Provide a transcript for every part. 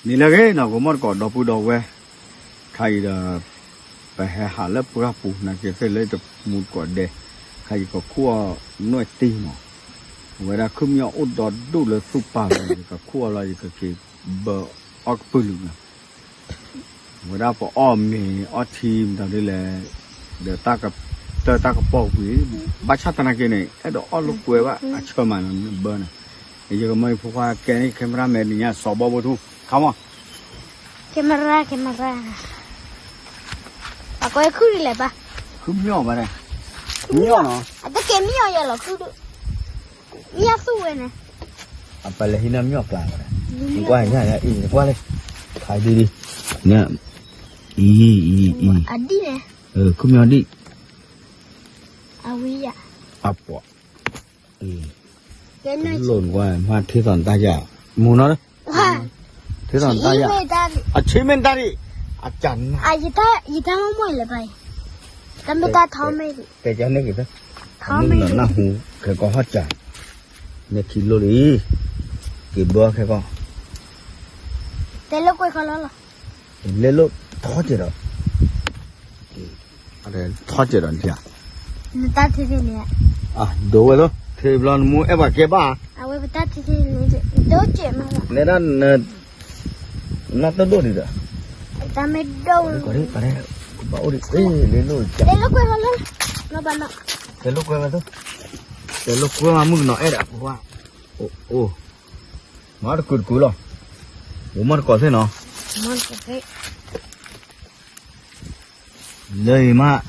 နံၤလၢအဂ့ၤနီၢ် ကမီၢ်တကိးဒီပုၢ်ဒီဝဲၢ်, ခါအံၤဒီး ပဟဲဟးလၢပှၢ်ပူၤ နာ်က့ၤသ့ၣ်လၢတမူတကိးဒဲး, ခါယကခူၣ်အီၣ်နွဲၣ်တံၢ်မး, အဝဲဒၣ်ခုၣ်မံအီၣ်အိၣ်ဒီဒူၣ်လၢသူၣ်ပာ်လီၤ ယကခူၣ်အီၣ်လီၤ ယကက့ၤဘၢအီၣ်ကပုာ်လုာ်နီၤ အဝဲဒၣ်ပအီၣ်မ့ၤအီထံမတၤဒ်လဲၣ်, ဒီးတၢ်ကတၢၢ်တၢ်ကပီၢ်ဝံၤ, ဘၣ်ဆၣ်သနာ်က့န့ၣ် အဲၣ်ဒိးအီၣ်လိာ်ကွဲဘၣ်အဆၢမးနီၤ ဘၢန့ၣ်, ယကမၢယဖိခွါကဲန့ၣ် cameraman တညါစီၤဘီဘိထူခါမီၢ် camera camera အကွဲခုၣ်ဒ်လဲၣ်ပၢ်, ခုၣ်မံအီၣ်ဘၣ်, မံအီၣ်နီၤ အတကဲမံအီၣ်ယၤလီၤခုၣ်ဒိၣ်, မံအီၣ်သူၣ်ဝဲန့ၣ်, အပလဲၤဟံးန့ၢ်မံအီၣ်ကျါဝဲ, နကွၢ်ညါအံၤ နကွၢ်လံ, ခါဒ်ဒ်, အံၤ, အံၤ, အံၤ, အဒ်န့ၣ်, ခုၣ်မံအီၣ်ဒံၣ်, အဝံယၤ, အပှၤ, လိၣ်နကွၢ် မ့ၢ်ထံသီၣ်နတၢ်ယၤ, မူနီၤ ထံသီၣ်နတၢ်ယၤ, အဆံမ့ၢ်နတၢ်ဒံး, အကနၣ်, ယတၢ်မ့ၢ်မ့ၢ်လဲၣ်ဘၣ်, တၢ်မ့ၢ်တၢ်ထီမ့ၢ်ဒံး, တဲကန့ၣ်က့ၤသၢ, ထီမ့ၢ်နၢ်ဟူခဲကီၢ်ဟီၣ်စၢ်, နဲၣ်ခံလိၣ်လံ, က့ၤဘၢခဲကီၢ်, တဲလိာ်ကွဲခီလီၤလီၤ, လဲၤလိာ်ထီကဲးဒီး ထီကဲးဒီးနထံၣ်ဧါ, နတၢ်ထံၣ်ထံၣ်န့ၣ်, ဒိးဝဲသိး ထံၣ်ဘျီနမိၢ်အဲၣ်ပှၤကဲဘၣ်, အဝဲပတၢ်ထံၣ်ထံၣ်န့ၣ်, ဒိးကဲးမး, နဲဒၣ်န, နၢ်တဒိၣ်ဒံးဒီး, တၢ်မ့ၢ်ဒိၣ်, ဘၣ်အိၣ်ဒံး, လ့လိာ်, တဲလိာ်ကွဲမးသိး, တဲလိာ်ကွဲမးမုၣ်ကနီၤအဲၣ်ဒီး, အိၣ်, အိၣ်, မၤတကုာ်တကုာ်လီၤ, အိၣ်မီၢ်တကိးသ့ၣ်နီၤ လၢအံၤမး,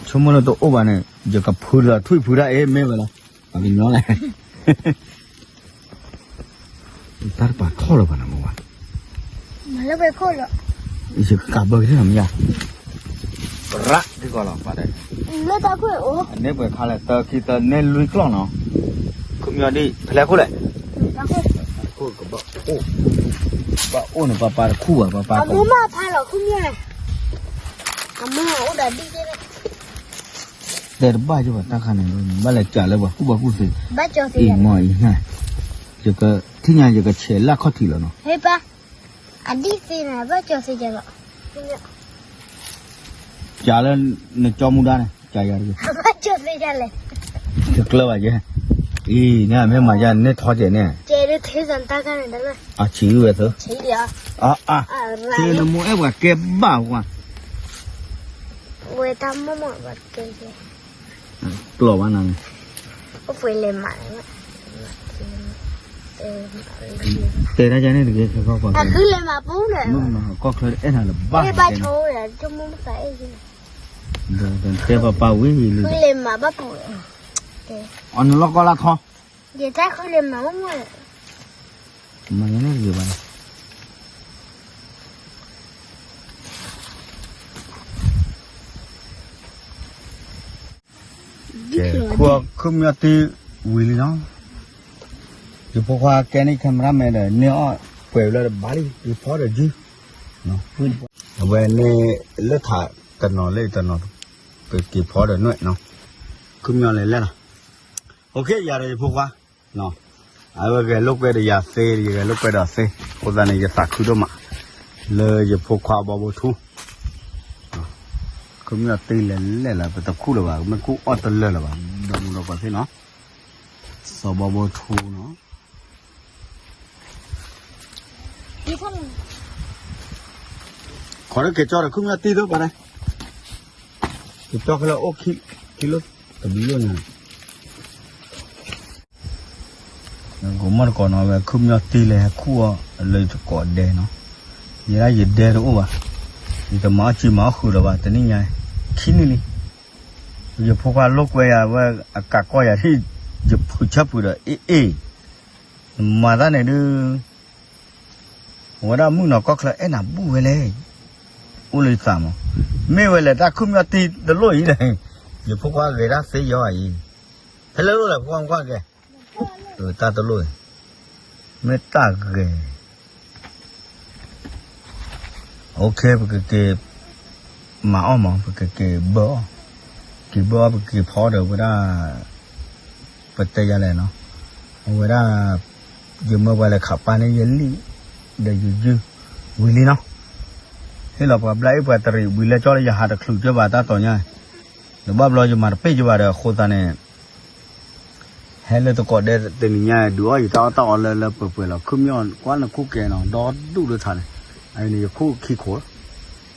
ဆိကမိၣ်လၢတအိၣ်ဘၣ်န့ၣ် ယကဖုလီၤထွံၣ်ဖုဒၣ်အ့ၣ်မ့ၢ်ဝဲလီၤ, ပှၤကညီလဲၣ်, တၢ်တပာ်ထီၣ်လၢၤဘၣ်နမ့ၢ်ဝဲ, ယကကးဘၢက့ၤနီၤမ့ၢ်ယါ, ရးဒ်ကီးလီၤ, န့ၢ်ပှဲၤခါလဲၣ် တၢခံတၢနဲၣ်လွံၢ်ကျီၢ်နီၤ, ခုၣ်မံအီၣ်ဒံၣ် ဖဲလဲၣ်ခိၣ်လဲၣ်, ဘၣ်အိၣ်န့ၣ် ပၢ်ပၢ်တခူၣ်ဘၣ် ပၢ်ပၢ်တခူၣ်, တဲတဘၣ်ယဘၣ်တၢ်ခါန့ၣ် ဘၣ်လဲၤကးလၢပှၤကူၣ်ဘၣ်ကူၣ်သ့, အံၤမ့ၢ်အံၤ, ယကထံၣ်ညါယကဆဲးလၢခီၣ်ထံးလီၤနီၤ, ကးလၢနကၠီမူဒါန့ၣ် ကးယၤတဂ့ၤ, တကျၢၤဘၣ်ယဲ, အံၤန့ၣ်မ့ၢ်မၤယါန့ၢ်ထီၣ်ကဲးန့ၣ်, အဆံးဝဲသၢ, အါ, နမိၢ်အဲၣ်ပှၤကဲဘၣ်ပှၤ, ဝဲတၢ်မီၢ်မီၢ်ဘၣ်ကဲ, ကျီၢ်ဘၣ်နၤန့ၣ်, တဲတၢ်ယါန့ၣ်တဂ့ၤ, ကီၢ်ချၢအဲၣ်နၤလၢၤဘၣ်, တဲပၢ်ပၢ်ဝံၤလံ, အီၤနလီၢ်ကီၢ်လၢထီ, ယတၢ်ဃုလၢမၤမ့ၢ်မ့ၢ်, မၤန့ၣ်တဂ့ၤဘၣ်, ကဲ, ခုၣ်ခုၣ်မံအီၣ်တံၢ်ဝံၤလံနီၤ, ယဖိခွါကဲန့ၣ် cameraman ဒီး န့ၢ်အီၣ်ပှဲၤလၢတဘၣ်လံ က့ၤဖီဒီးယုၢ်, အဝဲန့ၣ်လၢထးတနီၤလၢတနီၤ, ပက့ၤဖီဒီးနွဲၣ်နီၤ, ခုၣ်မံအီၣ်လဲၤလဲၣ်လီၤ, အိၣ်ခ့ယၤဒီးယဖိခွါ အဝဲဂဲၤလိာ်ကွဲဒီးယၤသ့, ယဂဲၤလိာ်ကွဲဒီးသ့, အဃိသတးန့ၣ် ယသးခုဒိၣ်မး လၢယဖိခွါဘီဘိထူ, ခုၣ်မံအီၣ်တံၢ်လဲၤလဲၣ်လၢ ပတခူၣ်လၢၤဘၣ်, မ့ၢ်ခူၣ်အီၣ်တလၢာ်လၢၤဘၣ်, ဒီးမူဒီးပှၤသ့ၣ်နီၤ, စီၤဘီဘိထူနီၤ, ခီတက့ၤကၠီဒီးခုၣ်မံအီၣ်တံၢ်သိးပှၤန့ၣ်, ကၠီခဲလၢာ်အိၣ်ခံ, ခံလိာ်, တဘျုးလိာ်ညါ ကမီၢ်တကိးနီၤ ဝဲခုၣ်မံအီၣ်တံၢ်လၢဟဲခူၣ်အီၣ်လၢယတကိးဒဲနီၤ, ယဲဒၣ်ယဒဲတအိၣ်ဘၣ်, ယတမၤအီၣ်စံမၤအီၣ်ဃုာ်လၢၤဘၣ် တနံၣ်ညါ, ခံနံၣ်လံ, ယဖိခွါလိာ်ကွဲယၤဝဲ, အကးကီၢ်ယၤဒ်, ယဖုဆၢဖုဒီး အ့ၣ်အ့ၣ်, နမၤတၢ်န့ၣ်ဒုး အဝဲဒၣ်မုၣ်ကနီၤကီၢ်ချၢအဲၣ်နၤဘူၣ်ဝဲလဲၣ်, အိၣ်လၢယသးမး, မ့ၢ်ဝဲလဲၣ်တၢ်ခုၣ်မံအီၣ်တံၢ်တလိၣ်အံၤဒီး, ယဖိခွါဂဲၤတၢ်သ့ယီၤအံၤ, ဖဲလဲၣ်လိၣ်လဲၣ် ဖိခွါမ့ၢ်ကွၢ်ဂဲၤ, တၢ်တလိၣ်, မ့ၢ်တၢ်ဂဲၤ OK ပကက့ၤ, မၤအီၣ်မး ပကက့ၤဘၢအီၣ်, က့ၤဘၢအီၣ် ပကက့ၤဖီဒီးဝဲဒၣ်, ပတဲယၤလဲၣ်နီၤ, အဝဲဒၣ်, ယမၢပှၤလဲၤခးပၢ်န့ၣ်ယလံၣ်, ဒီးယယုၢ်ဝံၤလံနီၤ, ဟ့ၣ်လီၤပှၤဘျါအ့ၣ်ပှၤတရံးဝံၤလၢကၠီလၢယဟးတချုးကၠၢဘၣ်တၢ်တီၤညါ, ဒီးဘၣ်ဘျီယမၤတပ့ၢ်ကၠၢဘၣ်ဒီးအဃိသတးန့ၣ် ဟဲလၢတကိးဒဲတနံၤညါ ဒုးအီၣ်ယတၢ်အီၣ်တၢ်အီလၢလၢပှဲၤပှဲၤလီၤ ခုမ့ၢ်ကွၢ်နခိၣ်ကဲနီၤ ဒီဒူၣ်လၢထးန့ၣ်, အန့ၣ်ယခိၣ်ခံခိၣ်,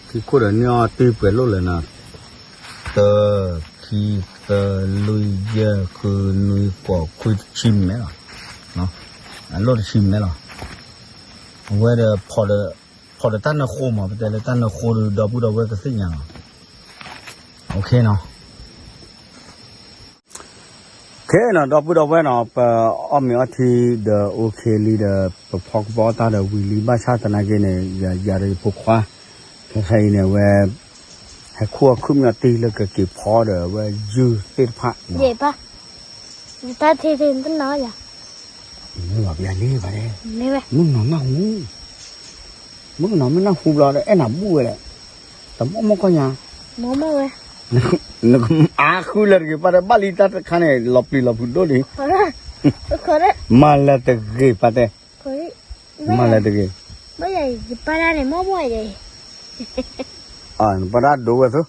ခံခိၣ်ဒီးန့ၢ်အီၣ်တ့ၢ်ပှဲၤလိၣ်လၢနၤ, တၢ, ခံ, သၢ, လွံၢ်, ယဲၢ်, ဃု, နွံ, ဃိး, ခွံ, တဆံမဲာ်လီၤ, အလိၣ်တဆံမဲာ်လီၤ, အဝဲဒီး ဖီၣ်ဒီးတၢ်နၢဃိမး ပတဲလၢတၢ်နၢဃိဒီး ဒီပုၢ်ဒီဝဲၢ်ကသ့ၣ်ညါလီၤ, နီၤ ခဲနီၤ ဒီပုၢ်ဒီဝဲၢ်နီၤ ပအီၣ်မ့ၤအီထံဒီး OK လံဒီး ပဖီကဘီအီၣ်တၢ်ဒီးဝံၤလံ ဘၣ်ဆၣ်သနာ်က့န့ၣ် ယၤဒီးယဖိခွါ ခဲခဲအံၤန့ၣ် အဝဲ ဟဲခူၣ်အီၣ်ခုၣ်မၠီၣ်တ့ၢ်လၢကက့ၤဖီဒီး အဝဲယုၢ်သ့ၣ်တဖၣ် ယဲၢ်ပၢ်, ယတၢ်ထံၣ်ထံၣ်တနီၤယၤ, မ့ၢ်ဘၣ်ပယၤန့ၣ်ဘၣ်, မုၣ်ကနီၤနၢ်ဟူ, မုၣ်ကနီၤမ့ၢ်နၢ်ဟူဘျီဒီး အဲၣ်နၤဘူၣ်ဝဲလဲၣ်, တမီၢ်မီၢ်ကီၢ်ညါ, နကအါဃုလၢတဂ့ၤ ပၢ်တဲဘၣ်လံတၢ်တခါန့ၣ် လီၤပျံၤလီၤဖုးဒိၣ်လံ, မၤလၢတဂ့ၤ ပၢ်တဲ, မၤလၢတဂ့ၤ, ယပၢ်တၢ်န့ၣ် မီၢ်မီၢ်ယဲ, ပၢ်တၢ်ဒိဝဲသု,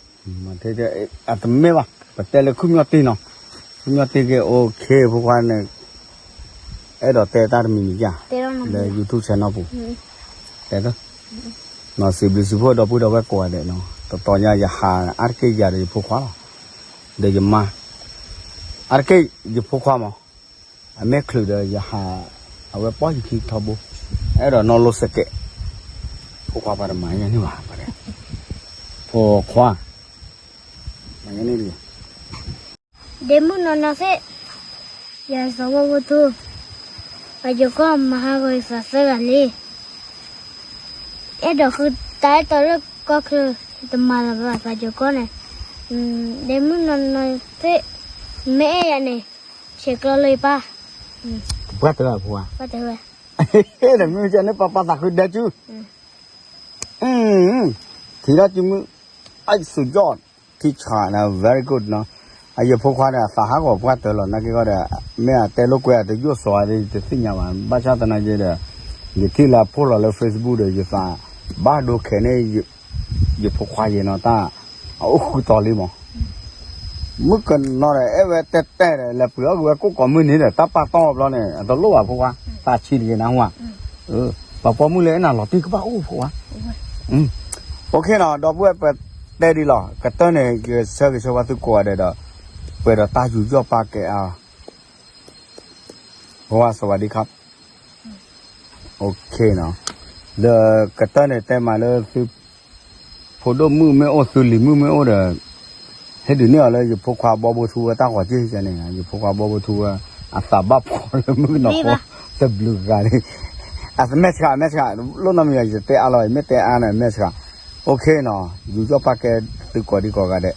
အတမ့ၢ်ဘၣ် ပတဲလၢခုၣ်မၠီၣ်တ့ၢ်နီၤ, ခုၣ်မၠီၣ်တ့ၢ်က့ၤ OK ဖိခွါန့ၣ် အဲၣ်ဒိးတဲတၢ်တမံၤမံၤယါ လၢ YouTube channel ပူၤ, တဲ, နီၤ စံးဘျုးစံးဖှိၣ်ဒီပုၢ်ဒီဝဲၢ်ကိးဂၤဒဲးနီၤ, တတီၤညါယဟးအါတက့ၢ်ယၤဒီးယဖိခွါလီၤ, ဒီးယမါ, အါတက့ၢ်ယဖိခွါမး, အမဲာ်ချုးဒီးယဟး, အဝဲပီၢ်ယခံထီဘိ, အဲၣ်ဒိးနီၢ်လိစကဲး, ဖိခွါပှၤတမၤညါန့ၣ်ဘၣ်, ဖိခွါ, မၤညါန့ၣ်လံ ဒ့မုၣ်နီၢ်နီၢ်သ့ၣ်, ယသးဝီဖိထူ, ပယီၤကီၢ်မၤဟးဂီၤယသးသၢဂၤလံ, အဲၣ်ဒိးဃုတၢ်အဲၣ်တီလၢကီၢ်ချၢ, တမၤလၢၤဘၣ်ပယီၤကီၢ်န့ၣ်, ဒ့မုၣ်နီၢ်နီၢ်သ့ၣ်, မ့ၢ်အဲၣ်ယၤန့ၣ်, ဆဲးကျိးလၢယပၢ်, ပှၢ်တၢ်ဝဲ, မ့ၢ်ကန့ၣ်ပပၢ်သးဃုဒဲကၠူ, ထံၣ်ဒၣ်ကၠူမုၣ်, အိုက်စူယီၣ်, ထံဆးနီၤ very good နီၤ, အယဖိခွါဒီးအသးဟးဂီၤပှၢ်တၢၢ်လီၤ နာ်က့ဂီၢ်ဒီး, မ့ၢ်အတဲလိာ်ကွဲအတယိၣ်စီၤအံၤ တသ့ၣ်ညါဘၣ် ဘၣ်ဆၣ်သနာ်က့ဒီး, ယထံၣ်လၢအဖိၣ်လီၤလၢ Facebook ဒီး ယသးဘၣ်ဒိခဲန့ၣ်, ယဖိခွါယဲနီၤ တၢ်, အအိၣ်ဃုတီၤလံမး မုၣ်ကနီၤဒီး အဲၣ်ဝဲတဲတဲဒီး လဲၤပှ့ၤအီၣ်က့ၤဝဲကိၣ်ကိးမုၢ်နံၤဒီး တၢ်ပာ်တီၢ်ဘျီန့ၣ် အတလိၣ်ဘၣ်ဖိခွါ, သးဆံးတဂ့ၤနၢ်ဟူဧါ, ပှၤပိာ်မုၣ်လၢအဲၣ်နၤလီၤတံၢ်ကဘၣ်အိၣ်ဖိခွါ, OK နီၤ ဒီပုၢ်ဝဲၢ်ပတဲဒ်လီၤ ကတၢၢ်န့ၣ် ယဆၢဂ့ၤဆၢဝါသုကိးဂၤဒဲးဒီး, ပှဲၤဒီးတၢ်ယူးယီၣ်ပာ်ကဲအါ ဖိခွါ စဝၤဒံခါ OK နီၤ, ဒီးကတၢၢ်န့ၣ်တဲမးလၢသု ဖိဒိၣ်မုၣ်မ့ၢ်အိၣ် သုလံၤမုၣ်မ့ၢ်အိၣ်ဒီး, ဟ့ၣ်ဒုးန့ၢ်အီၤလၢယဖိခွါဘီဘိထူဝဲတၢ်ဂီၤက့ၢ်န့ၣ်, ယဖိခွါဘီဘိထူဝဲ, အသးဘၣ်ဖှီၣ်လၢမုၣ်ကနီၤဃိ, တဘျုးဂၤလံ, အမဲာ်ဆှး အမဲာ်ဆှး, လိၣ်နီတမံၤ ယတဲအါလီၤ မ့ၢ်တဲအါန့ၣ် အမဲာ်ဆှး, OK နီၤ ယူးယီၣ်ပာ်ကဲသုကိးဒံကိးဂၤဒဲး